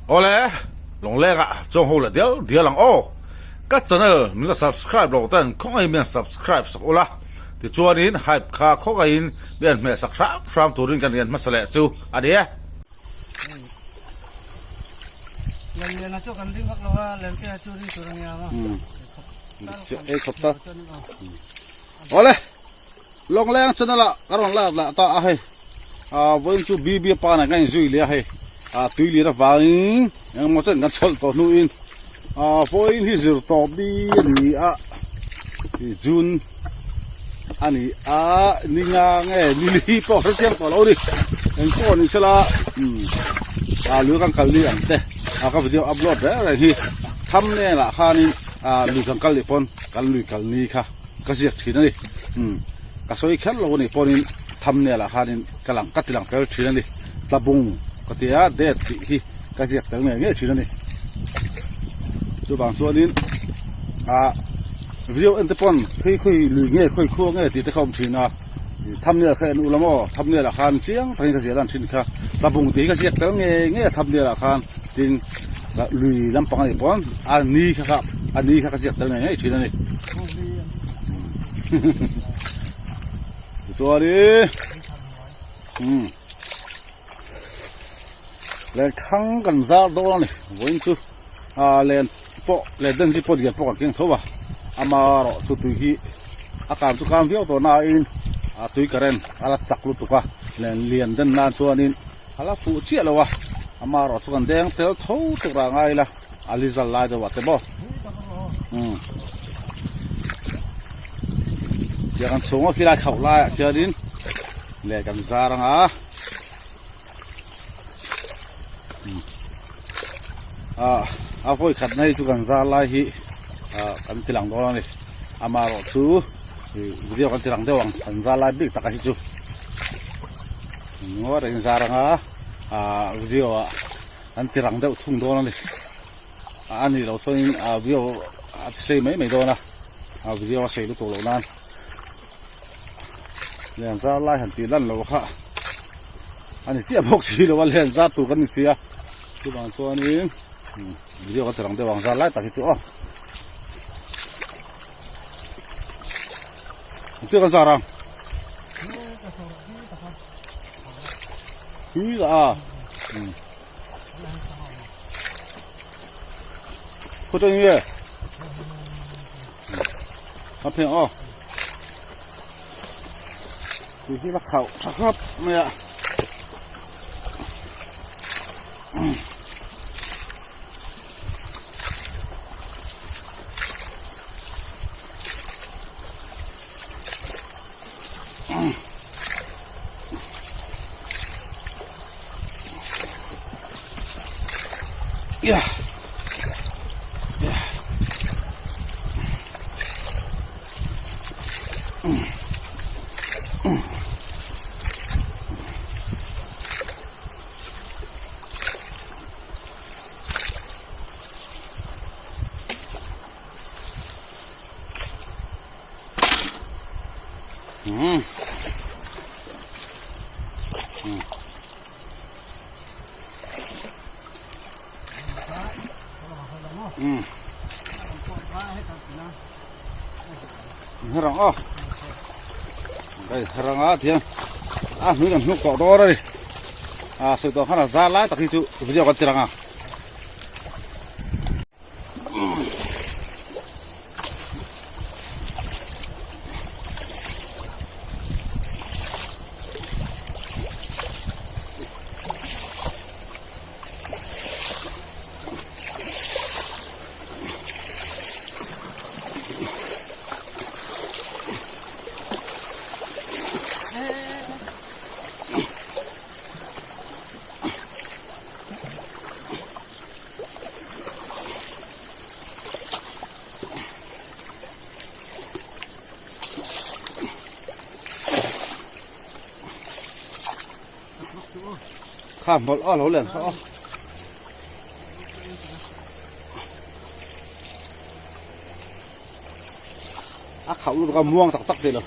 Awle, Lawngleng ah chuang ho leh dial dial ang aw. Ka channel min la subscribe lo ten khawngaihin min han subscribe sak ula, tichuanin hype kha khawngaihin min han hmeh sak hram hram turin kan rian hmasa leh chu a ni e. Lemliana chu kan ring vak lo a, lemte a chu ring tur a nia maw? Ei khawp ta. Awle, Lawngleng channel ah ka rawn lak lah ta a hei. Vawiin chu BB pa nen kan inzui leh a hei. Tui lir avangin engemaw chen kan chawlh tawh hnuin vawiin hi zir tawp ni a ni a, June a ni a, ni nga nge ni li pawh hre chiang tawh lo a ni. Engpawh ni sela lui kan kal ni ang te ka video upload reng reng hi thumbnail ah khanin lui kan kal leh pawn kan lui kal ni kha. Ka ziak thin a ni. Umm ka sawi kher lo a nih pawhin thumbnail ah khanin ka lang ka ti lang tel thin a ni. Tlabung ka ti a date tih hi ka ziak tel ngei ngei thin a ni. Chuvang chuanin ah video en te pawn khawi khawi lui nge khawi khua nge tih te kha awm thin a. Thumbnail kha en ula maw thumbnail ah khan chiang takin ka ziah lan thin kha. Tlabung tih hi ka ziak tel ngei ngei a thumbnail ah khan tin lui lampang a nih pawn a ni kha kha a ni kha ka ziak tel ngei ngei thin a ni. Tichuanin len thang kan zar dawn a ni vawiin chu len pawh len den hi pawh lian pawh kan keng tho a amaherawh chu tui hi a kang chu kang viau tawh nain a tui current a la chak lutuk a len lian den nan chuanin a la fuh chiah lo a amaherawh chu kan deng tel tho tur ah ngai ila a li zal lai deuh ah te maw umm tiang an chhung a khilai khauh lai ah khianin leh kan zar ang a ah a vawi khat na hi chu kan zar lai hi ah kan ti lang dawn a ni amaherawh chu ih video kan ti lang deuh ang kan zar lai bik taka hi chu ngawi reng zar ang a ah video ah. An ti rang deuh thung dawn a ni. A nih loh chuanin a video a ti sei mai mai dawn a, a video a sei lutuk loh nan lian zar lai han tih lan loh kha a ni chiah bawk si lo a, lian zar tur kan ni si a, chuvang chuanin video ka ti rang deuh ang zar lai tak hi chu aw. Engtin kan zar ang? Tui lah a. Khaw chang nge? A pheng aw. Tui hi la khauh tha khawp mai a. Yeah. Yeah. Rang aw đây rang á thiang a hnui kan hnuk tawh dawn a ni a sawi tawh khan a zar lai tak hi chu video kan ti rang a. Kha hmawlh aw lo len kha aw. A khauh lutuk a muang tak tak thei lo.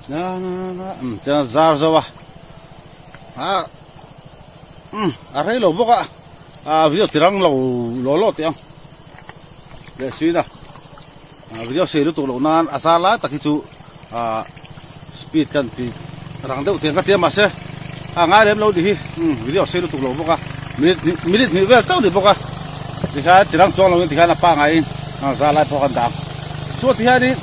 Na na na um chuan zar zo a ah um a rei lo bawk a ah video ti rang lo law law teh ang leh sin a ah video sei lutuk loh nan a zar lai tak hi chu ah speed kan ti rang deuh teh ang ka ti a mahse a ngai lem lo ni hi um video sei lutuk lo bawk a minute hnih minute hnih vel chauh ni bawk a tikhian ti rang chuang lovin tikhian a pangaiin a zar lai pawh kan dah ang chuan tikhianin.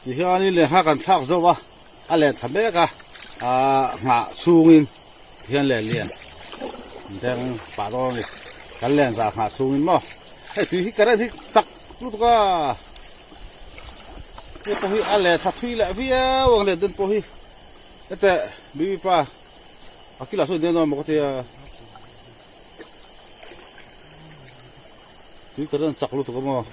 Tihianin lehkha kan thlak zo a, a len thla mek a, aaa nghah chhungin tihian len lian deng pah dawn a ni. Kan len zah nghah chhungin maw hei tui hi current hi chak lutuk a, hei pawh hi a len thla thui leh viau ang len den pawh hi hete bibi pa a kilah sawn den dawn maw ka tia tui current chak lutuk a maw.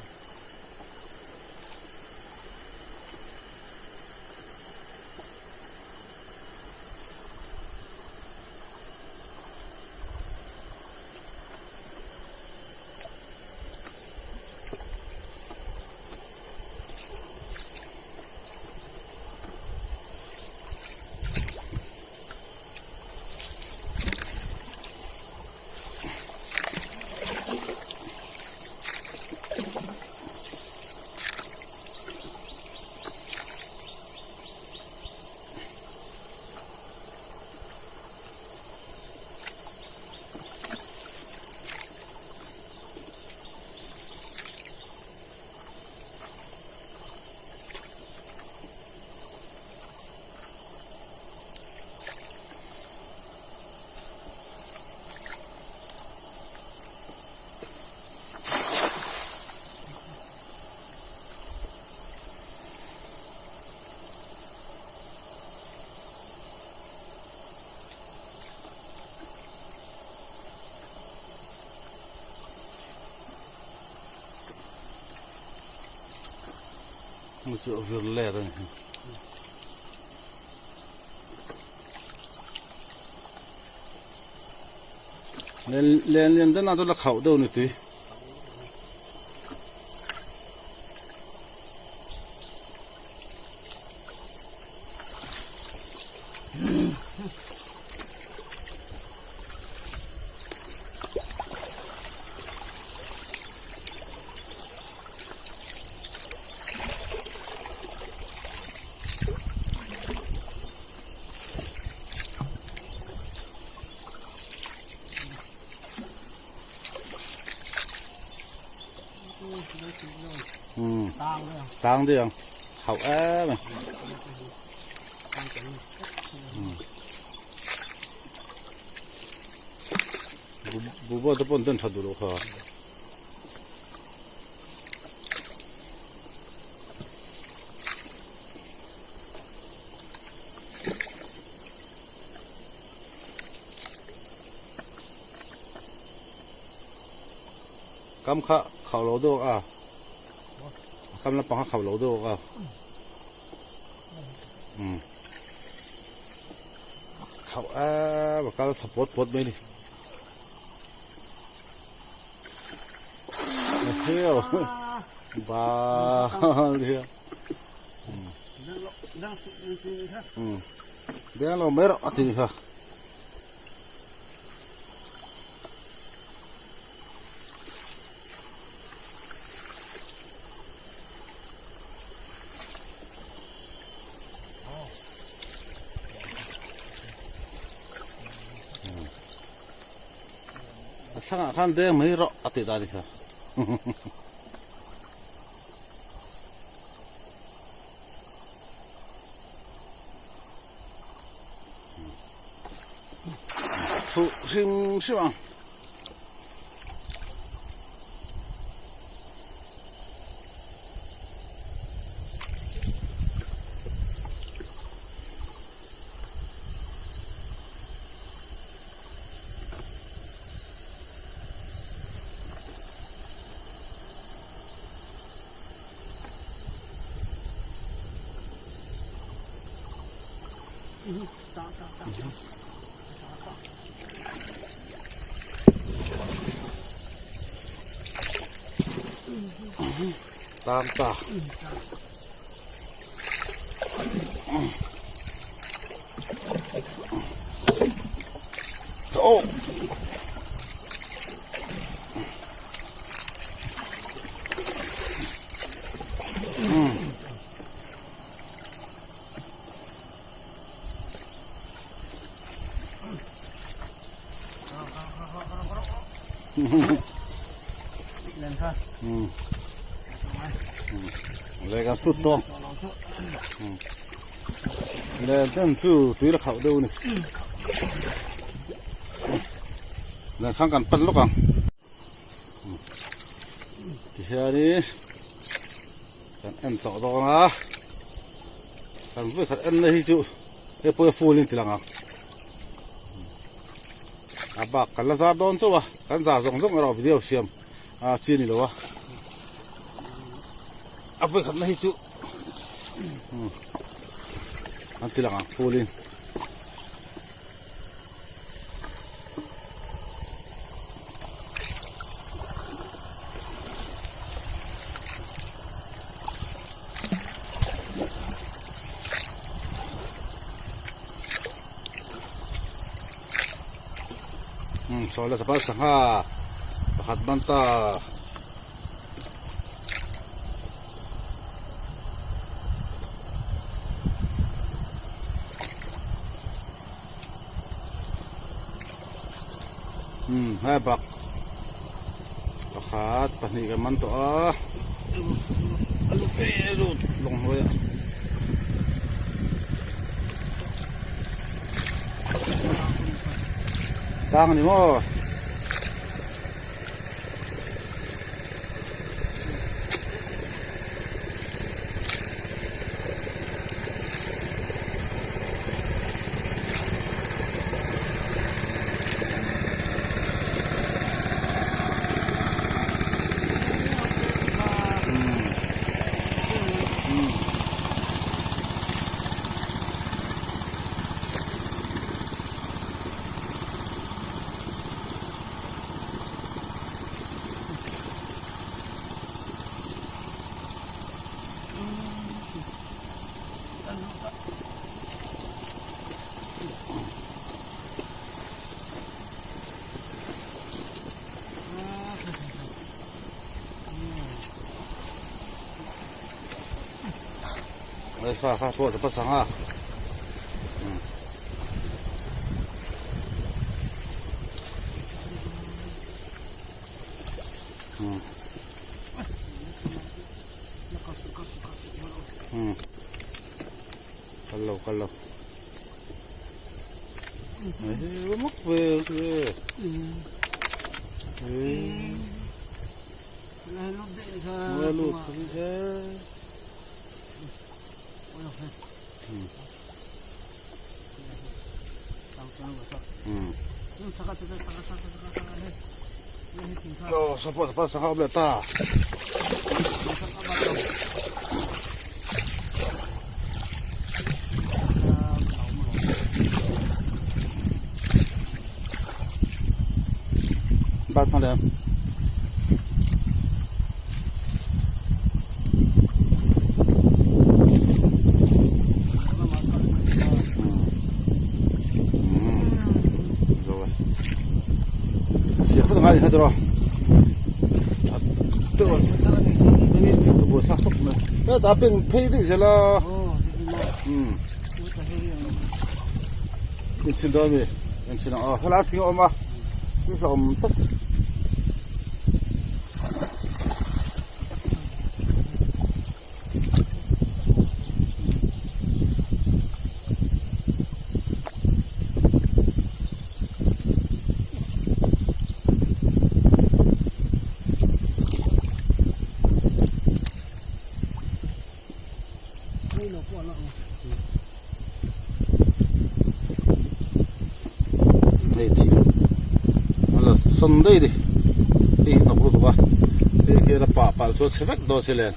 Chu a vir let a ni. Len len lian deuh na chu la khauh deuh ni tui. Tang đi không? Hậu ế mày. Bù bò tôi bận tên thật đủ rồi. Kam kha khauh lo deuh a, kam lampang kha khauh lo deuh a. Umm Khauh em a kal thla pawt pawt mai a ni. Deng lo mai rawh a ti kha. A thlangah khan deng mai rawh a tih dan a ni kha. Thuh hrim hrim ang. Tang ta. Oh. Le kan sut tawng le ten chu tui la khauh deuh a ni le khang kan pan lawk ang tihianin kan en tawh dawn a kan vawi khat en na hi chu hei pawh hi a full in ti lang ang a bak kan la zar dawn chauh a kan zar zawng zawng erawh video siam a chi a ni lo a a vawi khat na hi chu an ti lang ang full in. Saw la chapal sangha pakhat ban ta. Umm he bak pakhat pahnih kan man tawh a a lut ve a lut lawng hnuai ah tang a ni maw. Kha kha pawh chapa chang a. Kal lo kal lo. Mak ve ve. Lut Ta. Bat hma leh. Ta peng phei deuh zel a in chhin dawn mi in chhin ang aw helai thing a awm a thing hlauh awm tlat. Hei thing a la sawn daih a ni hei hi hnawk lutuk a hei hian a pah palh chu a chhe vek dawn si len.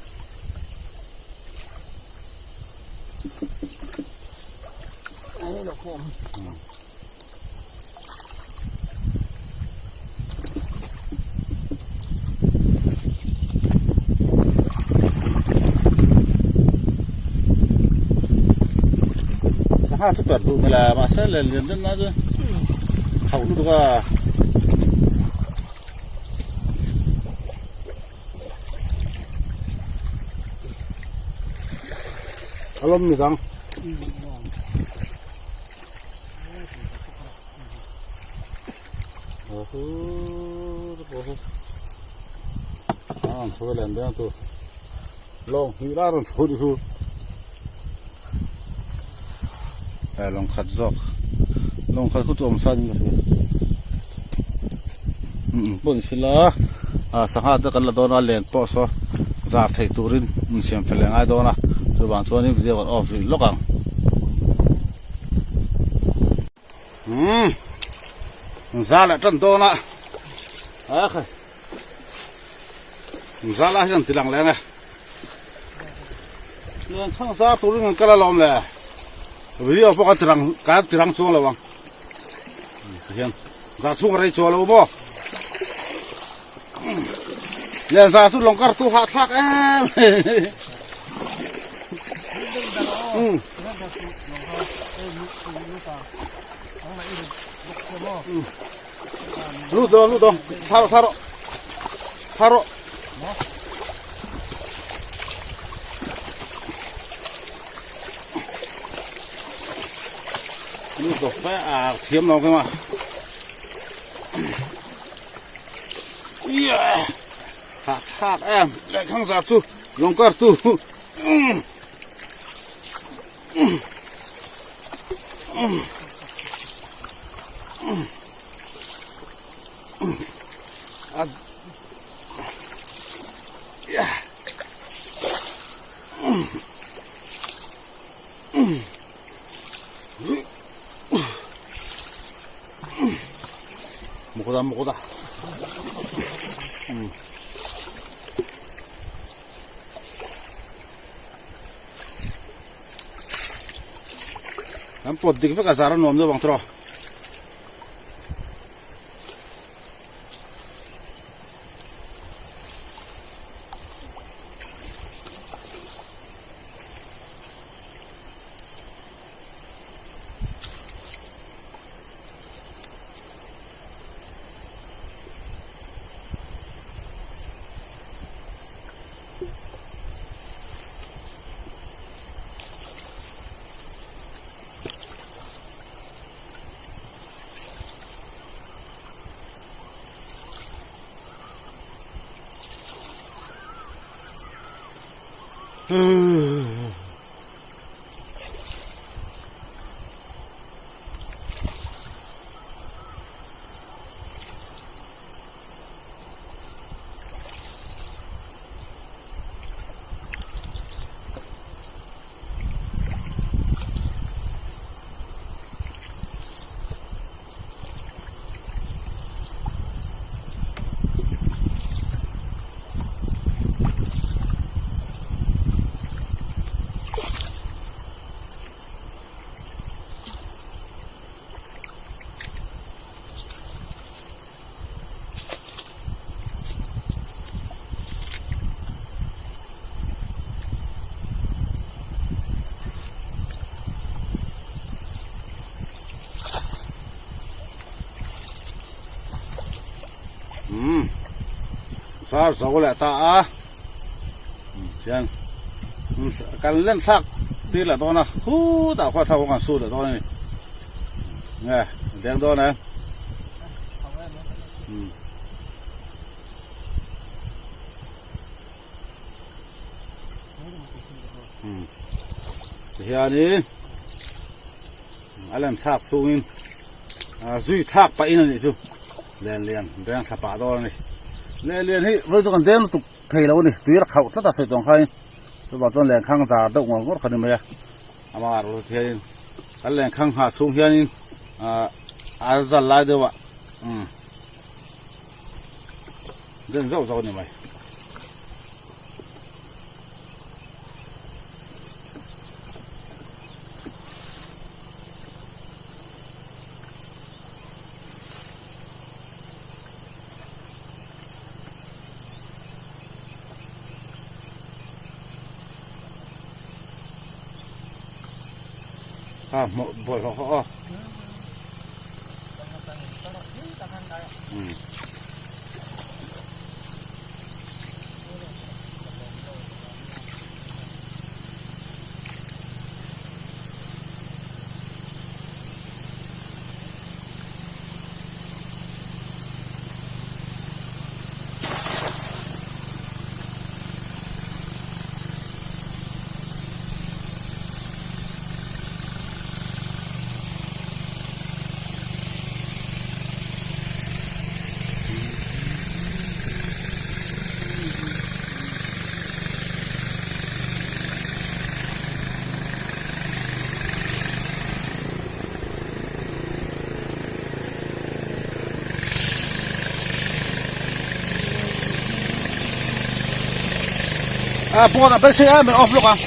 Sangha chu per duh hmel a mahse len lian deuh na chu khauh lutuk a. A lawm ni dang. Lawng hnih lai rawn chho ni chu eh lawng khat zawk lawng khat khu chu awm sa niin ka hria umm pawh ni sela ah sangha te kan la dawn a len pawh saw zar thei turin insiam fel leh ngai dawn a chuvang chuanin video kan off rih lawk ang. Umm za leh tan dawn a a khai za lai hian tilang leh ange chuan khang za turin an kal alawm le video pawh kan tirang kan tirang chuang lo ang tihian za chhung a rei chuang lo maw lian za chu lawng kar tu hahthlak em umm. Lut dawn lut dawn thla rawh thla rawh thla rawh lut dawn fe a thiam lo kema yeah hahthlak em lehkhang zar chu lawng kar tu Mukda mukda. Kan pawt dik vek a zar a nuam deuh ang tawh. Umm zar zo leh ta a tihian kan len thlak tir leh dawn a khutah khuan thla kan sut leh dawn a ni nge deng dawn em umm. Tihianin a lem thlak chhungin zui thlak pahin a nih chu len lian deng thla pah dawn a ni. Len lian hi vawi chu kan deng lutuk thei lo a ni tui a khauh tlat a sawi tawng khain chuvang chuan lenkhang zar deuh ngawr ngawr kha ni mai a amah erawh chu tihianin kan lenkhang nghah chhung hianin a zal lai deuh ah umm. Den zauh zauh a ni mai. A hmuh bawlhhlawh kha aw. A board a bel chhe em em off lawk ang.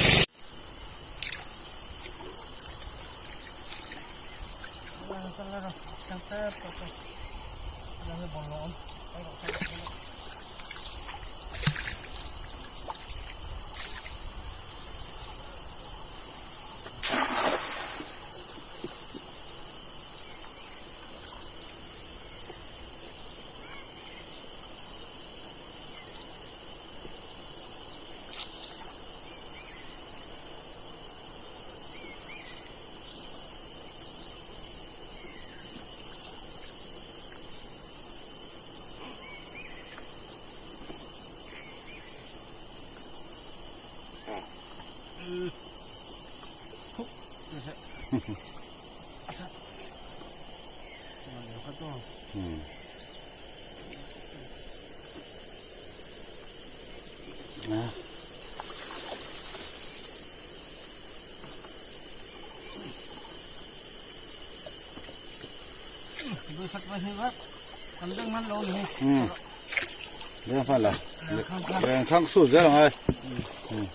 Lengkhang sut zel ang ai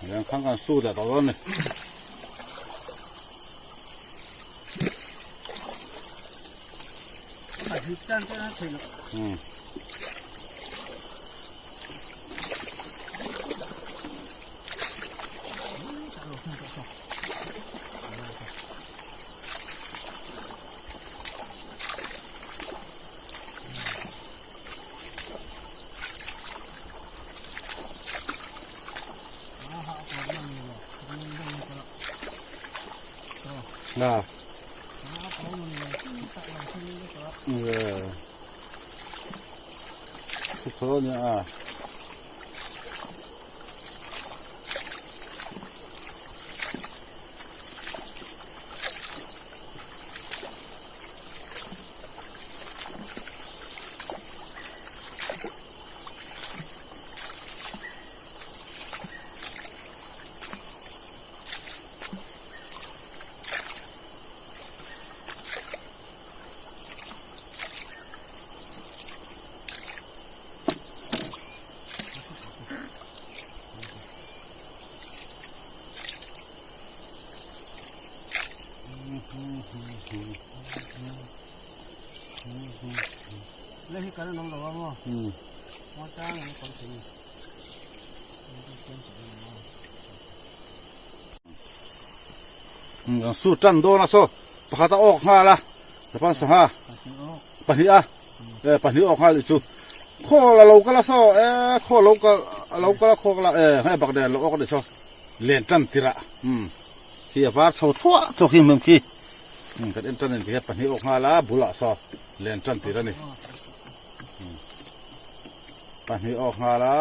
lengkhang kan sut leh tawh dawn a ni. À. À. Su tan dawn a saw pakhat a awk nghal a japan sangha pahnih a pahnih awk nghal chu. Khawl a lo kal a saw e khawl lo kal a lo kal a khaw kal a e hei bak nen lo awk a ni saw len tan tirh ah umm khi a var chho thuah thuah khi hmun khi umm kan en tan in tikhian pahnih awk nghal a bulah saw len tan tirh a ni umm pahnih awk nghal a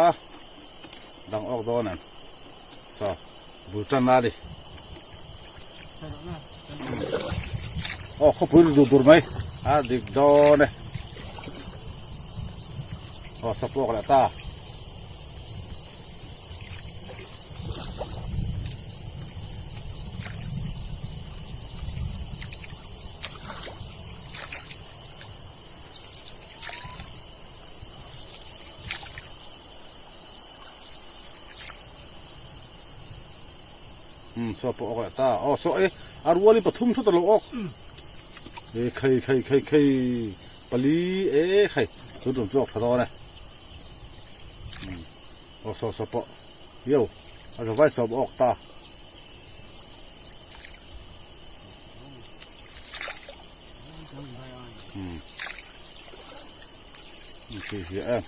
dang awk dawn em saw bul tan a ni aw khawpui ri dur dur mai a dik dawn e aw sawpawk leh ta. Um saw pawh awk leh ta aw saw e a rual in pathum thut a lo awk e khei khei khei khei pali e khei chu tum chu awk tha dawn e um aw saw saw pawh yo a zavai sawm awk ta. Um khi hi em.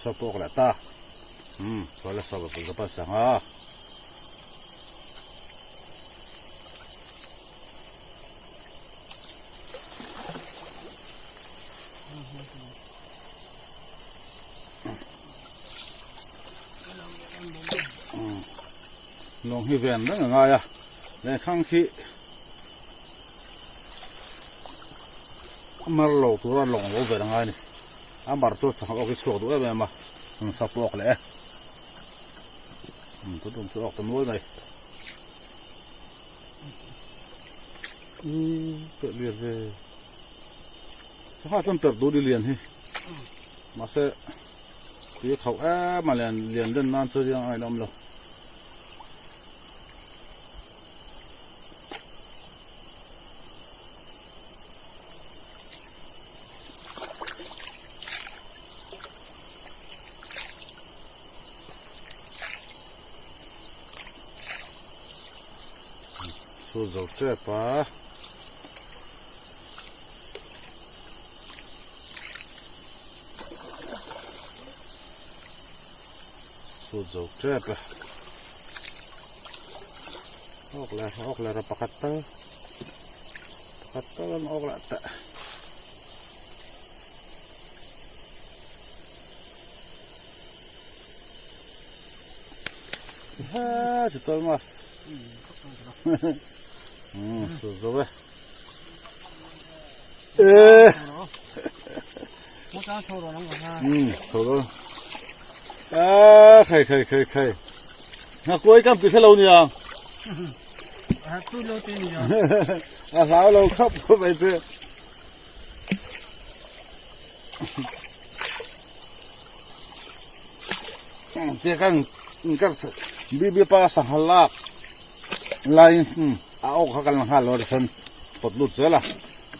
Saw pawh ka leh ta umm saw la saw ka pa sang a. Lawng hi ven reng a ngai a lehkhang khi a mar lo tura lawng lo ven a ngai a ni a mar chu sangha awk hi chhuak duh em em a sangha pawh awk leh e tun tum chu awk ta nual mai umm perh lian ve sangha chuan perh duh ni lian hi mahse tui a khauh em a lian lian den nan chu riang a inawm lo. Chu zo tep a. Chu zo tep a. Awk leh awk leh ra pakhat tal pakhat tal an awk leh teh. Ha chu tal mas. Hmm chu zo e. E. Hmm chho ro. A khai khai khai khai. Nga kuai kam ti hrelo nia. A hlau lo khap mai che. Tia kan kan bibi pa sangha lak lai a awk kha kan la nghal lo a tichuan pawt lut zel a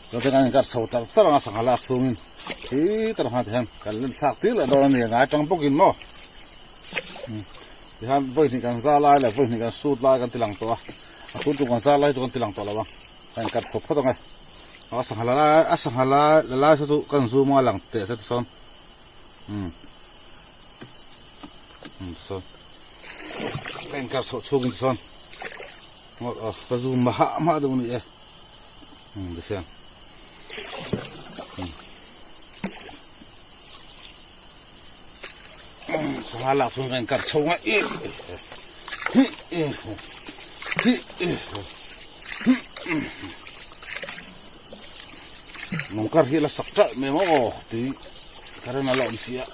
chuan kan inkar chho char char ang a sangha lak chhungin khi tar nghal tihian kan len thlak tir leh dawn a ni ngai tang bawkin maw tihian vawi hnih kan za lai leh vawi hnih kan sut lai kan ti lang tawh a a tun tum kan za lai chu kan ti lang tawh lo ang kan inkar chho phawt ang e a sangha la lai a sangha lai la lai saw chu kan zoom a lang teh se tisawn umm umm tisawn ka inkar chhoh chhungin tisawn ka zoom mahah mah deuh a ni e. Umm tikhian umm sangha lak chhung hian kar chho ngaih ih hi ih hi ih lung kar hi la sak ṭalh mai maw aw tui current a la awm si a.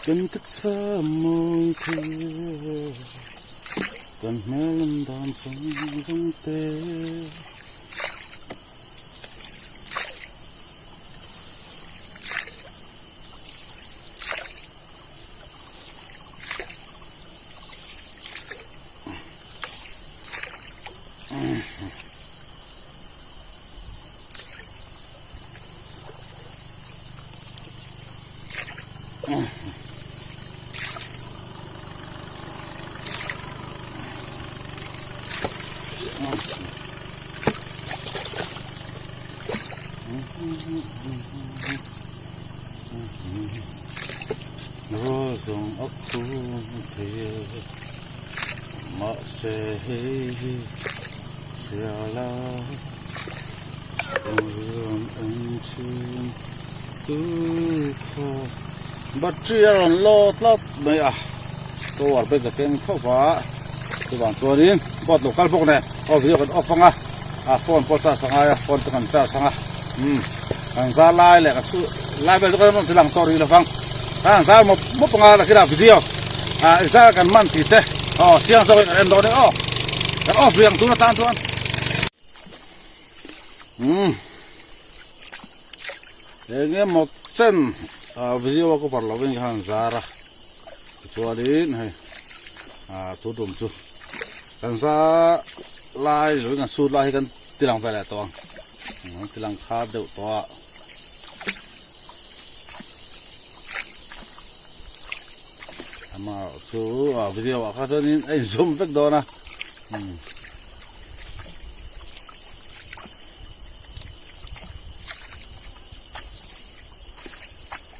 Kan taksa mawi thei kan hmel an dan zawng zawng te. Rual zawng a khum thei e mahse hei hi hria la ruam eng thin tu kha battery a rawn law tlat mai a power bank a keng tho va chuvang chuanin boat lo kal bawk nen aw video kan off anga a phone pawh charge a ngai a phone te kan charge anga umm kan zar lai leh kan su lai vel chu kan rawn ti lang tawh rih lovang kan zar mawp mawp anga nakina video ah zar kan man tih te aw chiang zawk in kan en dawn e aw kan off rih ang tun atan chuan umm eng emaw chen ah video a cover lovin khan zar a tichuanin hei ah tun tum chu kan zar lai ni lovin kan sut lai hi kan ti lang ve leh tawh ang kan ti lang khar deuh tawh a. Amaherawh chu ah video ah kha chuanin a inzawm vek dawn a umm.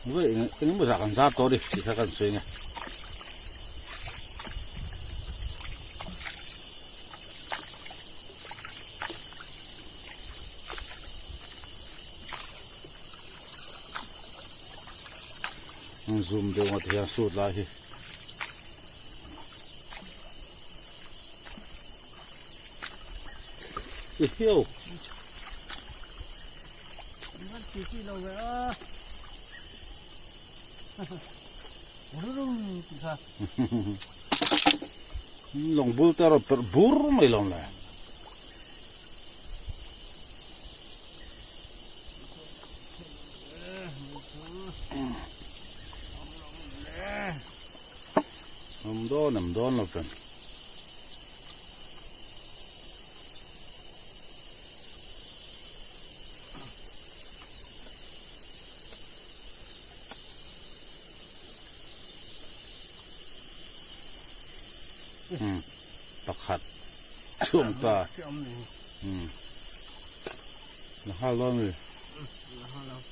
Vawi eng engemaw zah kan zar tawh a ni tih kha kan sawi ang e. Zoom deuh ngawt hian sut lai hi. Ihiau. Lawng bul te rawn perh bur mai lo le. Awm dawn em dawn lo fen. Hmm pakhat chhung ta hmm la nghal dawn mi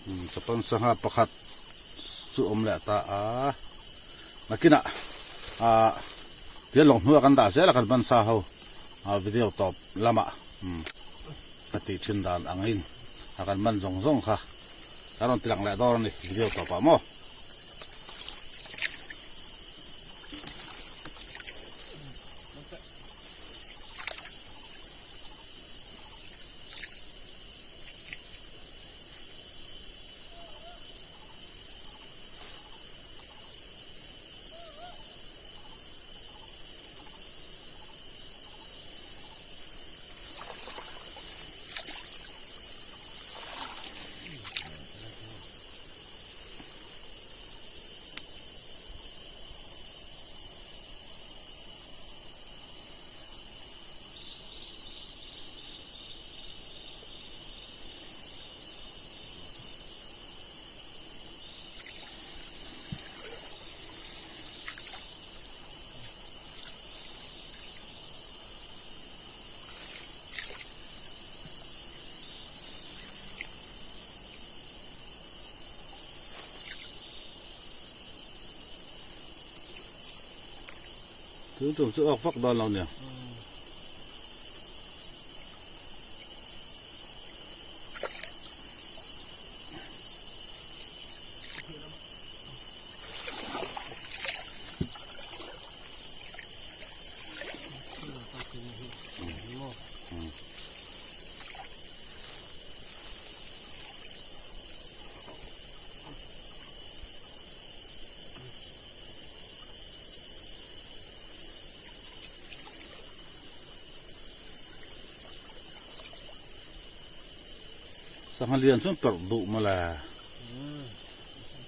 hmm chapan sangha pakhat chu awm leh ta a nakinah ah tian lawng hnuaiah kan dah zel a kan ban sa ho a video tawp lamah umm ka tih thin dan angin a kan man zawng zawng kha kan rawn ti lang leh dawn a ni video tawpah maw. Tun tum chu awk vak dawn lo nia. Sangha lian chuan perh duh mawle.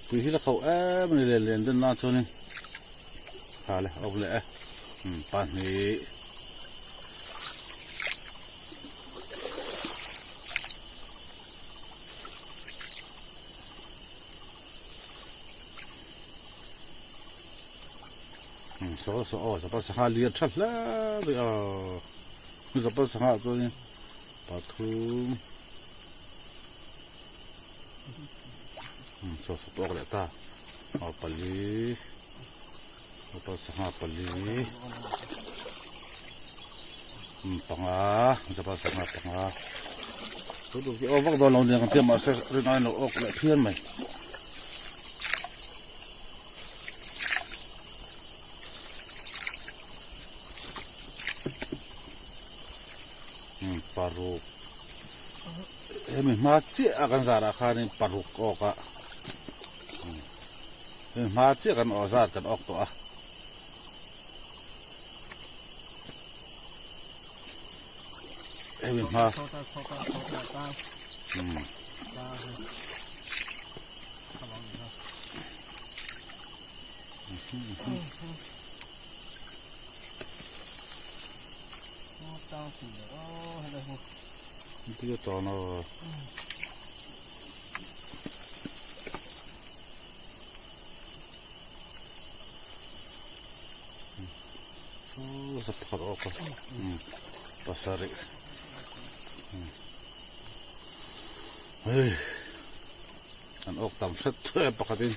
Tui hi la khauh em a ni len len den nan chuanin tha le awk leh e pahnih. Saw saw aw zapal sangha lian tha hle mai a zapal sangha chuanin pathum saw saw tawk leh ta aw pali zapal sangha pali panga zapal sangha panga aw vak dawn lo nia kan tia mahse rin aiin lo awk leh phian mai. Paruk hemi hma chiah a kan zarah khanin paruk awk a hemi hma chiah kan awh zat kan awk tawh a. Hemi hma Pasarih hei an awk tam hret thuai a pakhatin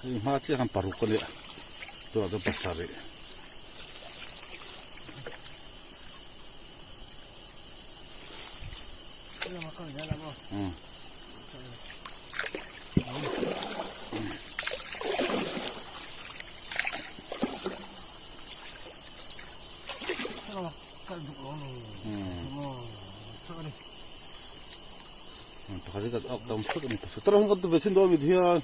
hei hma chiah khan paruk a nia tunah chuan pasarih. Pakhat hi kan awk tam phut a ni pasarih tara hian kan ti ve thin dawn a mi hian.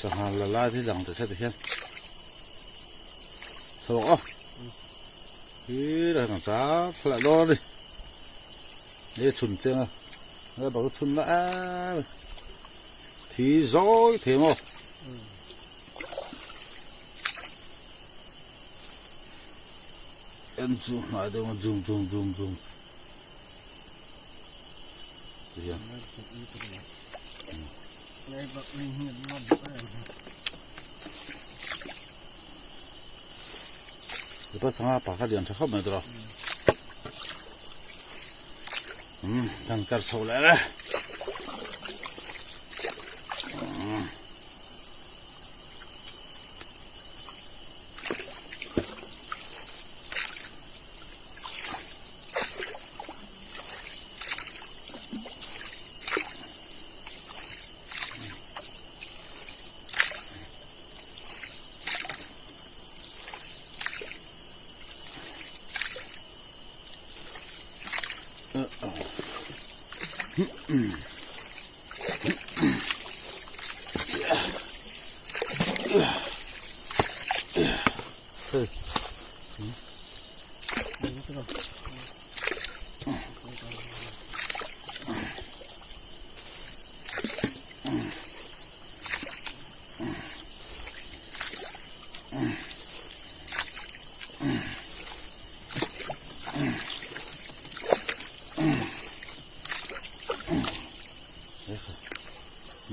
Sangha la lai hi lang ta che hian thawk a hi la kan cha thla dawn a ni he chhun cheng a he bang chhun na em thi zawi thei maw. En chu hnai deuh a zoom zoom zoom zoom tihian Mipa sangha pa kha lian tha khawp mai tawh a kan kar chho leh le.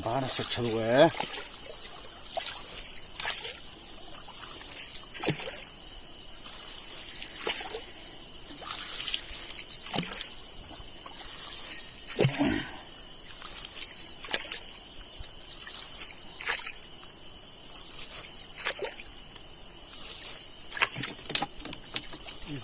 Ban a sat tha duh e. Suput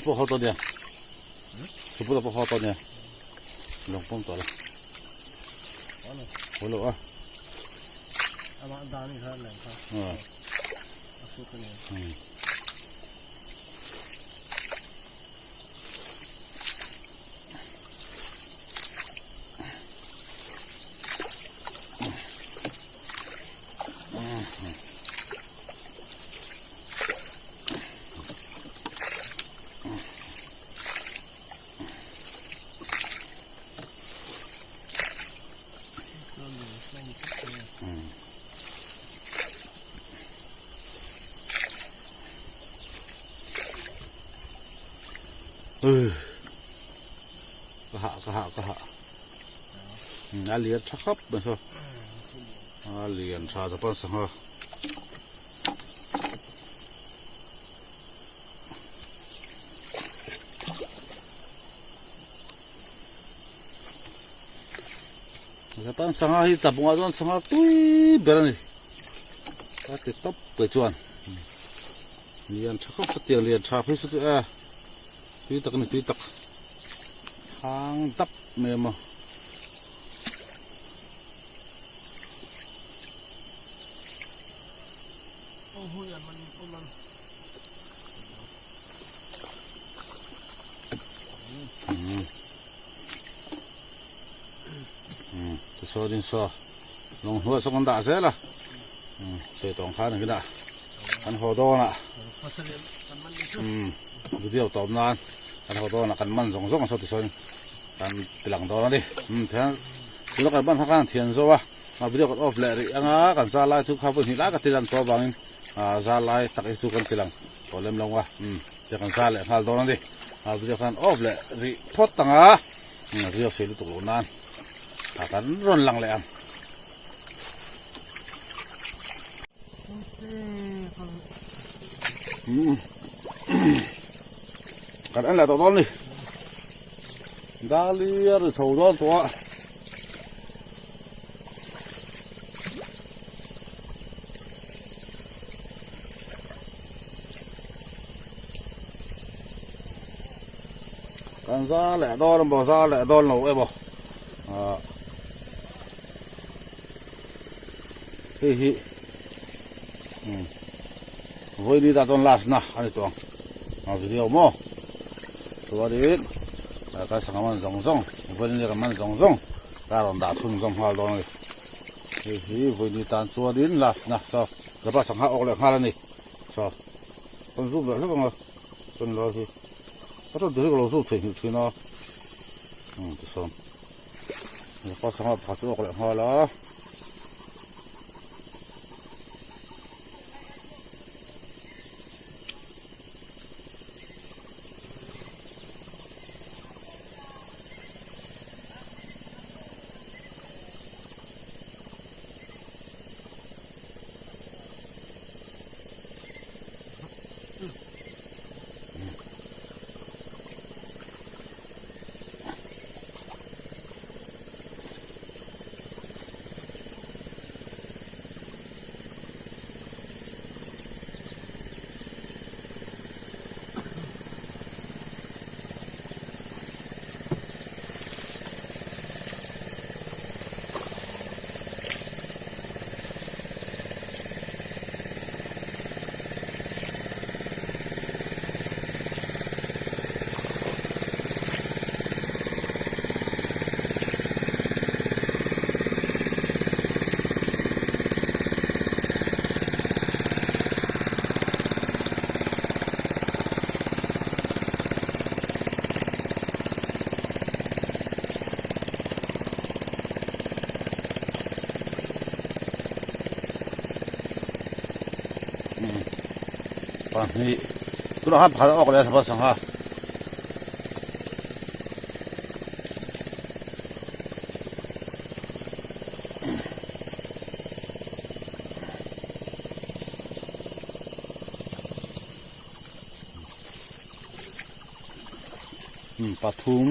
pawh haw tawh nia. Suput pawh haw tawh nia. Lawng pawm tawh la. Haw lo a. Amah dan i kha leng kha. A sut a ni. Ka hah ka hah ka hah a lian tha khawp mai saw a lian tha Japan sangha. Japan sangha hi tlabungah chuan sangha tui ber a ni ka ti tawp mai chuan lian tha khawp chutiang lian tha phei chu chu e tui tak a ni tui tak hang dap mai a maw. Tichuanin saw lung hnuai saw kan dah zel a sawi tawng khan ang ila kan haw dawn a video tawp nan kan haw dawn a kan man zawng zawng saw tichuan kan ti lang dawn a ni thian tuna kan man kha khan thian zo a video kan off leh rih anga kan zar lai chu kha vawi hnih lai ka ti lan tawh avangin zar lai tak hi chu kan ti lang tawh lem lo a tiang kan zar leh nghal dawn a ni video khan off leh rih phawt ang a video sei lutuk loh nan a kan rawn lang leh ang. Kan en leh tawh dawn ni dali a ri chho dawn tawh a. Kan za leh dawn emaw za leh dawn lo emaw ah hei hi umm vawi dah chuan last na a ni tawh ang a video maw chuanin kan sangha man zawng zawng vawi ni kan man zawng zawng ka rawn dah chhun zawng nghal dawn a ni hei hi vawi ni tan chuanin last na saw lapa sangha awk leh nghal a ni saw kan zoom leh hlek ang a chuan lai hi a tan tur hi ka lo zoom theihnghilh thin a umm tichuan lapa sangha pakhat chu awk leh nghal a. Pahnih tunah khan pakhat a awk leh a sapa sangha. Pathum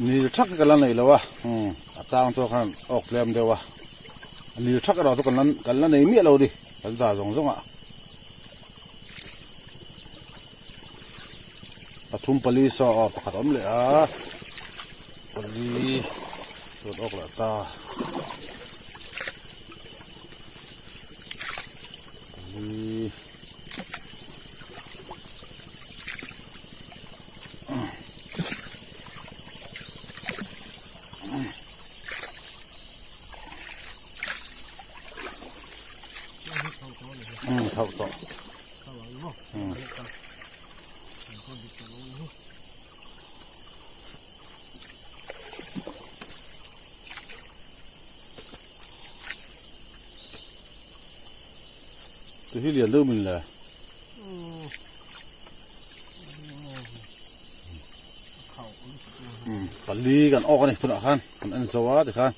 nil thak hi ka la nei lo a a tang chu khan awk tlem deuh a nil thak erawh chu kan la nei miah lo a ni kan za zawng zawng ah pathum pali saw aw pakhat a awm leh a pali chuan awk leh ta. Ti hi lian deuh min le. Pali kan awk a ni tunah khan kan en zo a tikhan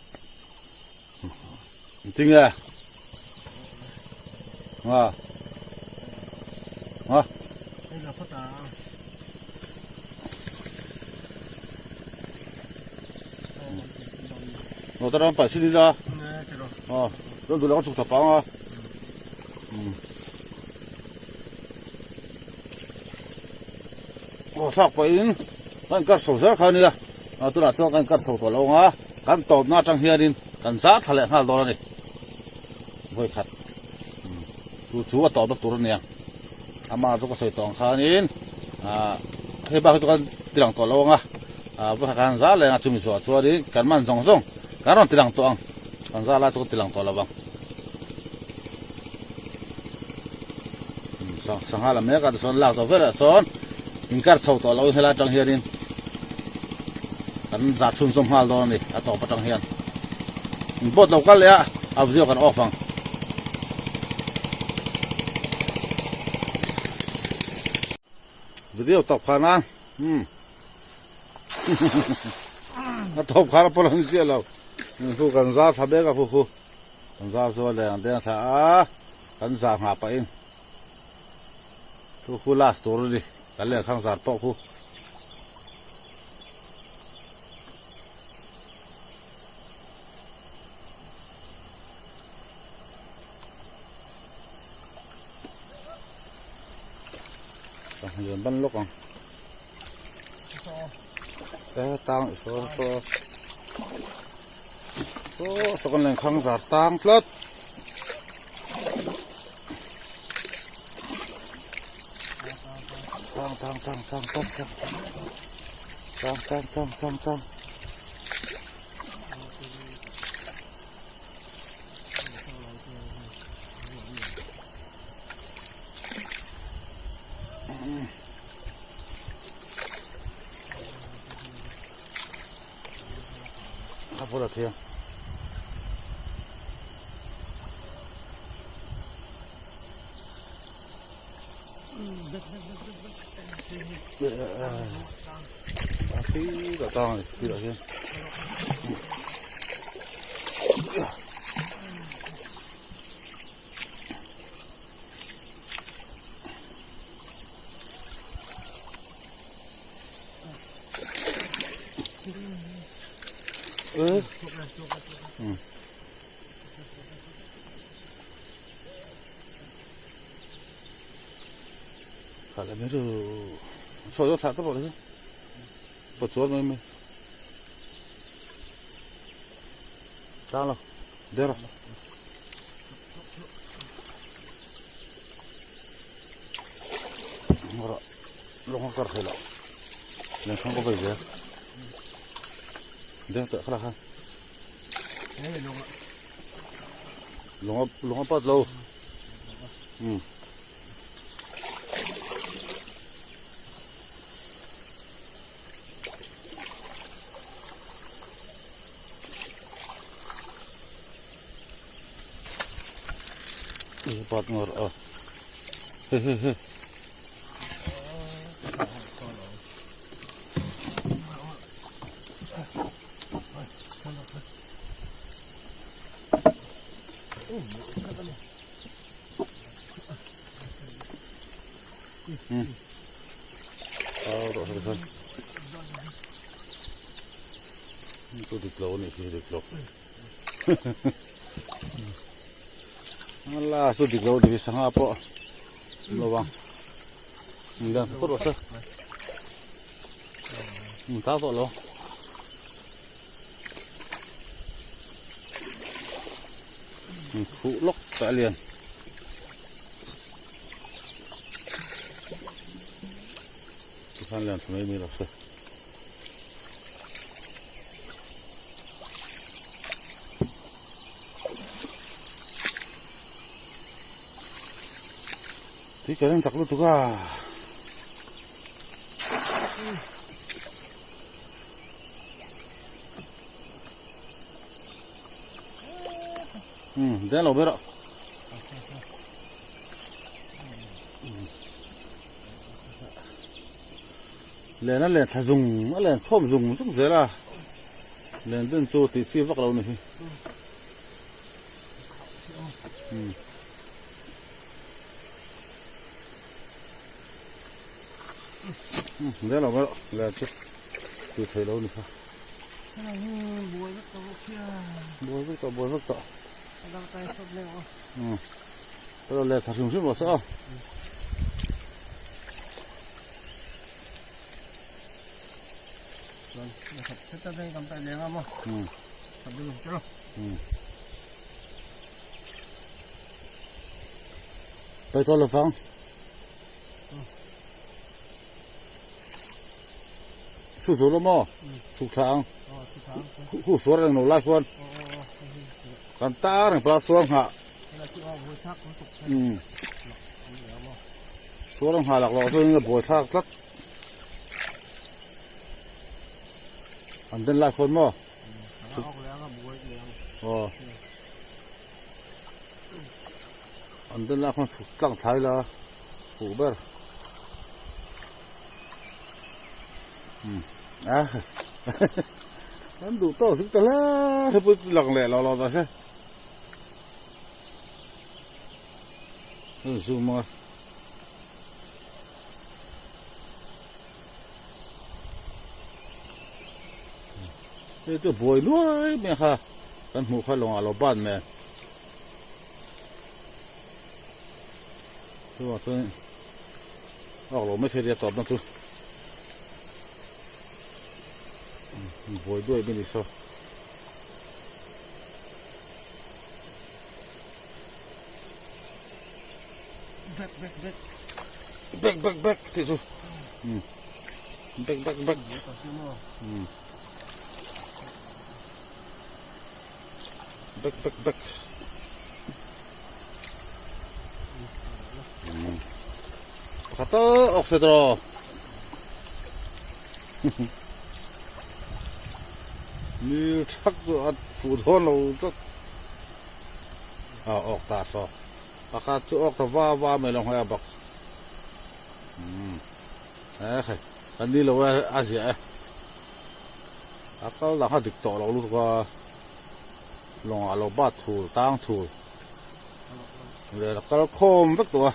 tinge nga nga Nó ta đang phải xin đi ra. Ờ, nó tụi nó chụp thập áo à. Aw thlak pahin kan kar chho zel kha ania a tunah chuan kan kar chho tawh lo ang a kan tawpna atang hianin kan zar thla leh nghal dawn a ni vawikhat chu chu a tawpna tur a nia ama chu ka sawi tawh ang khanin ah hei bak hi chu kan tilang tawh lo ang a ah vawikhat kan zar leh ang a chumi zawh chuanin kan man zawng zawng kan rawn tilang tawh ang kan zar lai chu kan tilang tawh lo ang. Sangha lam mek a tichuan lak zawh velah sawn inkar chho tawh loin helai atang hianin kan zah chhunzawm nghal dawn a ni a tawp atang hian boat lo kal leh a a video kan off ang. Video tawp kha nan umm a tawp khan a pawh lo ni chiah lo khu kan zar tha mek a khu khu. Kan zar chu a leng deng thla a, kan zar nghah pahin thu khu last tur a ni, kan lehkhang zar pawh khu. Lian ban lawk ang. E tang i saw saw. Saw saw kan lenkhang zar tang tlat. Tang tang tang tang tang tang. Tang tang tang tang tang. A bula thiang. A khi cả tang này khi đó hian. Saw thlah tawp rawh pawt chuan mai mai tlang lo der rawh. Lawng a kar thei loh lengkhang ka vei zel deng teh khala khan lawng a lawng a pat lo um pat ngawr a he he he. Au rawh hei khan. Chu dik lo anih khi dik lo. La chu dik lo anih khi sangha pawh awm lo ang. Lian phut rawh se. Ta tawh lo. Khuh lawk tah lian. Tikhan lian thla mai mai lo se. Tui ka reng chak lutuk a. Um den lo ber a. Len a len thla zung a len khawm zung zung zel a len den chu tih chi vak lo ni hi. Um. Den lo ber len chu tih theih lo ni kha. Buai vek tawh bawk sia. Buai vek tawh buai vek tawh. A dang tai sawt leh aw. Um. Ka lo let thla hrim hrim rawh se aw. Chuan khat khat a veng kan paih leng a maw. Um. Ka bul ang tawh. Um. Paih tawh lo fang. Su zo lo maw? Chhuk thla ang. Khu suar reng lo lai khuan. Kan ta reng pala suar nghah. Suar nghah lak loh chuan a buai thlak tlat. An den lai khuan maw? Aw. An den lai khuan chhuk tlang thlai la fuh ber. A an duh tawk zuk ta hle hle pawh lang leh lo lo ta se an zoom a hei chu buai nuai mai kha kan hmuh kha lawngah lo ban mai chuvang chuan. Awk lo mai thei ria tawp na chu buai duai mai ni saw. Back back back. Back back back tih chu. Back back back. Back back back. Pakhat tal awk se tawh. Ni thak chu a fuh dawn lo tlat. A awk ta saw. Pakhat chu awk ta va va mai lo nghai a bak. E khai kan ni lo e a ziah e. A kal dang kha dik tawh lo lutuk a. Lawngah lo bat thul tang thul. Leh a kal khawm vek tawh a.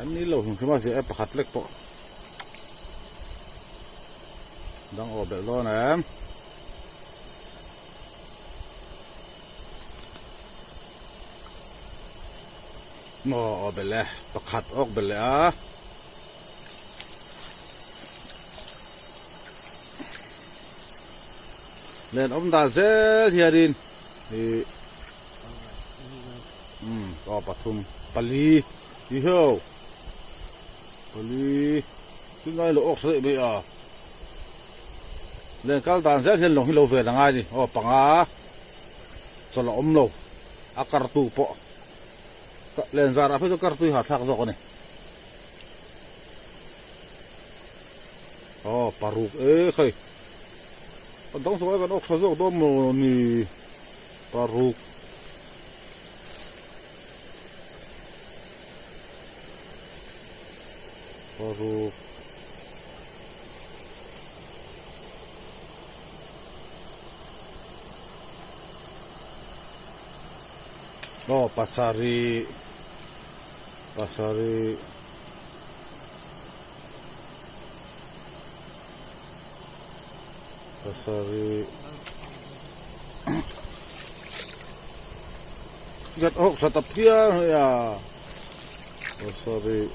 An ni lo hrim hrim a zia e pakhat lek pawh. Dang aw belh dawn em. Maw aw belh e pakhat awk belh leh a. Len awm dan zel hianin ih umm aw pathum pali ti ho pali chungai lo awk saih mai a len kal dan zel hian lawng hi lo ven angai a ni aw panga chawlh a awm lo a kartu pawh len zarah phei chuan kartui hahthlak zawk a ni. Aw paruk e khai a dang saw kan awk tha zawk dawn maw ni paruk paruk Aw pasarih pasarih pasarih zat awk tha ta phian hei a pasarih.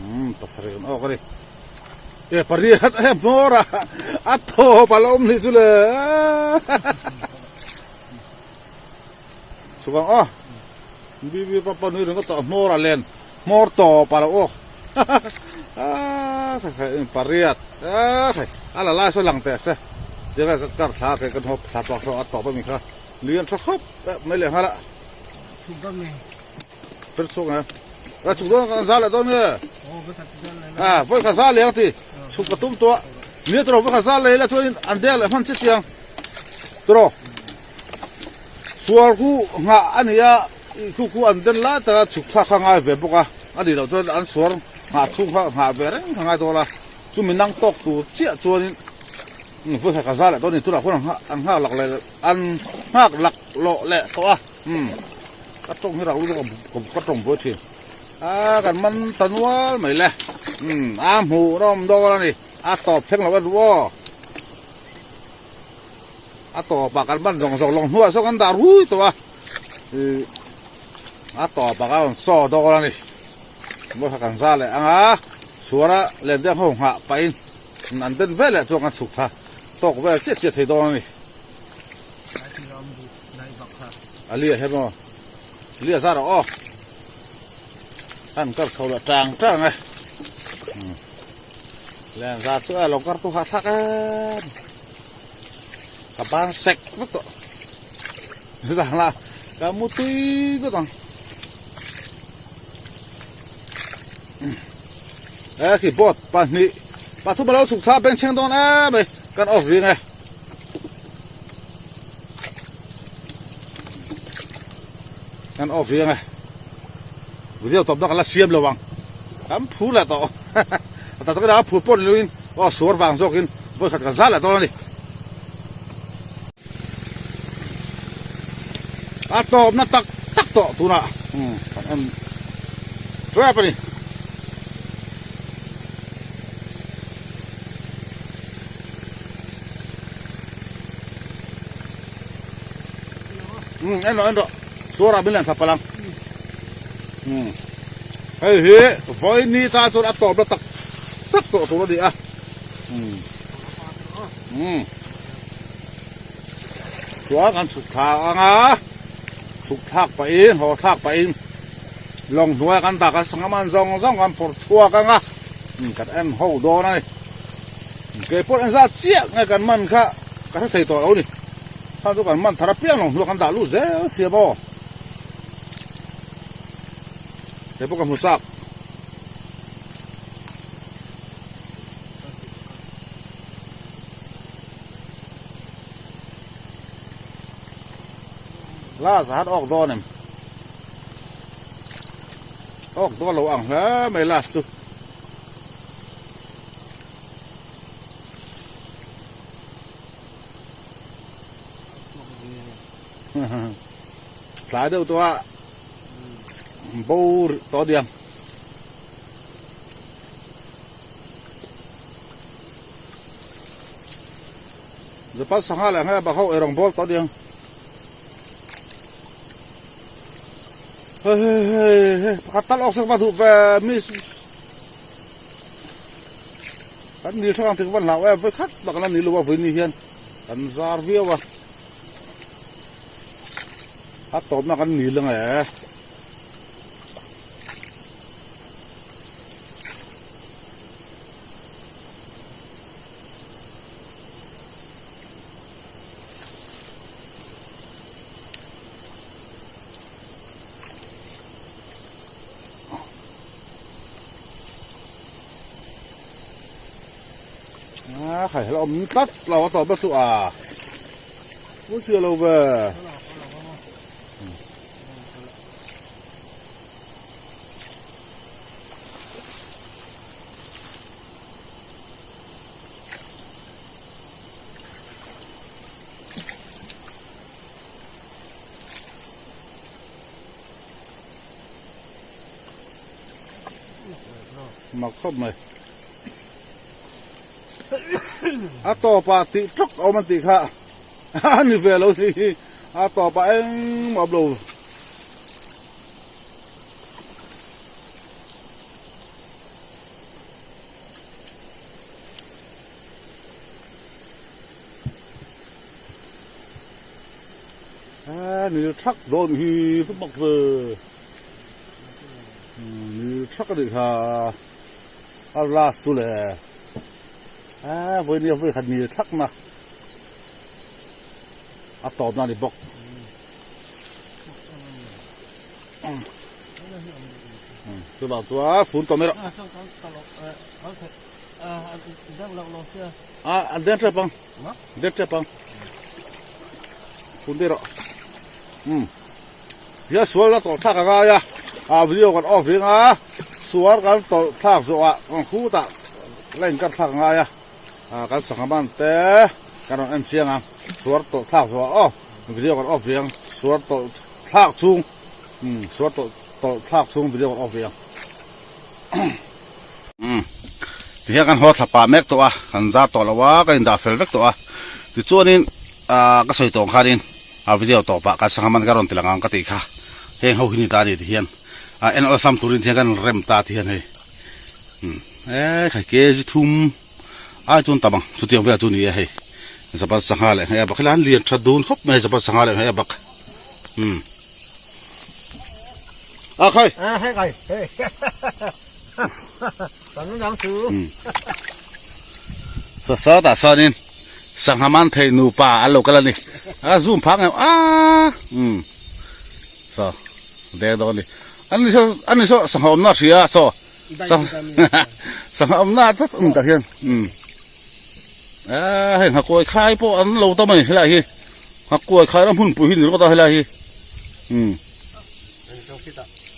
Umm pasarih kan awk a ni e pariat a hmawr a a thawp a lo awm nih chu le chuvang aw bibi papa nui ringawt tawh hmawr a len hmawr tawp a lo awk pariat a la lai saw lang teh se tiang ka kar thla kei kan haw thla tawk saw a tawp a mi kha lian tha khawp mai leh nghal a per chhuak nge a chhuk dawn kan za leh dawn nge a vawi khat za leh ang ti chhuk ka tum tawh a nia tawh vawi khat za leh ila chuan an dek leh hman chiah chiang tawh Sual khu nghah a ni a, khu khu an den lai taka chhuk thlak kha ngai ve bawk a, a nih loh chuan an suar nghah chhung kha nghah ve reng kha ngai dawn a, chumi nang tawk tur chiah chuanin vawi khat ka za leh dawn a ni, tunah khuan an nghak lak leh an nghak lak lawh leh tawh a, umm ka tawng hi rak lu zawk ka tawng buai thin a kan man ta nual mai le, umm a hmuh nawm dawn a ni, a tawp thleng loh a duh aw. A tawpah kan ban zawng zawng lawng hnuah sawn kan dah rui tawh a ih a tawpah kan rawn saw dawn a ni mawi kha kan za leh ang a suara len deuh ho nghah pahin an den vel leh chuan kan chhuk thla tawk vel chiah chiah thei dawn a ni a lia hian maw lia zar rawh aw an kar chho leh tang tang e. Len za chu a lo kar tu ha thlak em ka ban sek vek tawh zan la ka mu tui vek ang e khi boat pahnih pathum alo chhuk thla beng chheng dawn em mai kan off ring e kan off ring e video tawp na kan la siam lo ang kan phu leh tawh a tak tak a phur pawh ni loin aw suar vang zawkin vawi khat kan zah leh dawn a ni a tawp na tak tak tawh tunah kan en trap a ni. En rawh en rawh suarah min len thla palh ang hei hi vawi ni ta chuan a tawp na tak tak tawh tur a ni a chuan kan chhuk thla ang a chhuk thlak pahin haw thlak pahin lawng hnuaia kan dah kan sangha man zawng zawng kan phawrh chhuak ang a kan en ho dawn a ni keipawh engzat chiah nge kan man kha ka hre thei tawh lo a ni. Kha chu kan man thar apiang lo hnuah kan dah lut zel sia maw. He pawh ka hmu chak. La zahat awk dawn em. Awk dawn lo ang hle mai last chu. Tlai deuh tawh a bo tawh diang. Japan sangha leh nge bak ho eirawng bawl tawh diang. Hei hei hei hei pakhat tal awk sek va duh ve miss. Kan nil tha ang tih ka van hlau em vawi khat bak la ni lo a vawi ni hian kan zar viau a a tawpna kan nil ang e. A khai hla awm tlat lo a tawp na chu a Pu chhia lo ve. Mak khawp mai. A tawpah tih tawk a awm an tih kha a ni ve lo ni hi a tawpah engmah a awm lo. A nil thak dawn hi chu mak ve nil thak a nih kha a last chu le a vawinia vawi khat nil thak na a tawp na a ni bawk. Chuvang chuan fun tawh mai rawh. A an deng tep ang. Deng tep ang. Fun dei rawh. Um. Hian sual la tawlh thlak a ngai a. A video kan off ring a. Sual kan tawlh thlak zawhah kan khutah la in kar thlak a ngai a. A kan sangha man te kan rawn en chiang ang. Sual tawlh thlak zawhah aw video kan off ring ang. Sual tawlh thlak chhung um sual tawlh tawlh thlak chhung video kan off ring ang. Umm tihian kan haw thla pah mek tawh a kan zar tawh lo a ka indah fel vek tawh a tichuanin ah ka sawi tawh ang khanin a video tawpah kan sangha man ka rawn ti lang ang ka tih kha heng ho hi ni ta a ni tihian ah en awlsam turin tihian kan rem ta tihian hei umm e khai kg thum ai chuan tam ang chutiang velah chu ni e hei japan sangha leh hei a bak helai an lian tha dun khawp mai japan sangha leh hei a bak umm. A khai. A hei kai. Hei. Kan dang su. Sa sa ta sanin sangha man thei nupa an lo kal a ni. A zoom phak ngeuh a. Um. So deng dawn ni. An ni so an ni so sangha awmna hria so. Sangha awmna chat um tak hian. Um. A hei nghakuai khai pawh an lo tam a ni helai hi. Nghakuai khai ram hunpui hi ni ringawt a helai hi. Um.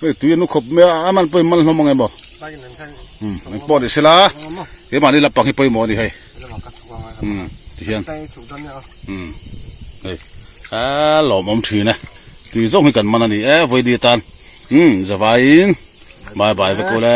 Hei tui an u khawp mai a a man pawhin man hlawm ang em aw um eng pawh ni sela keimahni lampang hi pawimawh a ni hei um tihian um hei a lawmawm thin e tui zawng hi kan man a ni e vawi ni atan um zavaiin bye bye vek ule.